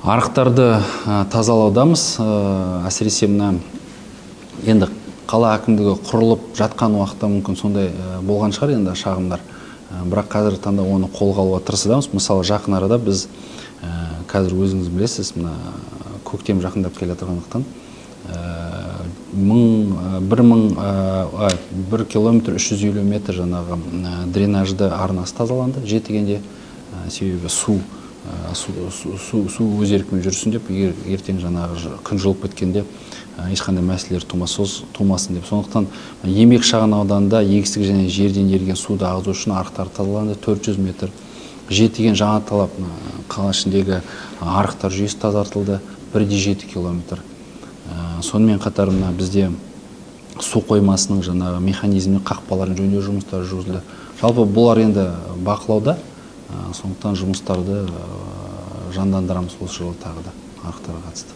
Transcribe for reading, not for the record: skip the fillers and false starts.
Арықтарды тазалаудамыз. Әсіресе мына енді қала әкімдігі құрылып жатқан уақытта мүмкін сондай болған шығар енді шағымдар. Бірақ қазіргі таңда оны қолға алуға тырысудамыз. Мысалы, жақын арада біз, қазір өзіңіз білесіз, мына көктем жақындап келе жатырғандықтан, мың, бір мың, 1 километр 350 метр жаңағы дренажды арнасы тазаланды Жетігенде. Себебі су өз еркімен жүрсін деп, егер ертең жаңағы күн жылып кеткенде ешқандай мәселелер тумасын деп. Сондықтан Еңбек шағын ауданында егістік және жерден еріген суды ағызу үшін арықтар тазаланды, 400 метр. Жетіген, Жаңаталап қала ішіндегі арықтар жүйесі тазартылды, 1,7 километр. Сонымен қатар мына бізде су қоймасының жаңағы механизмі, қақпаларын жөндеу жұмыстары жүргізілді. Жалпы бұлар енді бақылауда, сондықтан жұмыстарды жандандырамыз осы жылы тағы да арықтарға қатысты.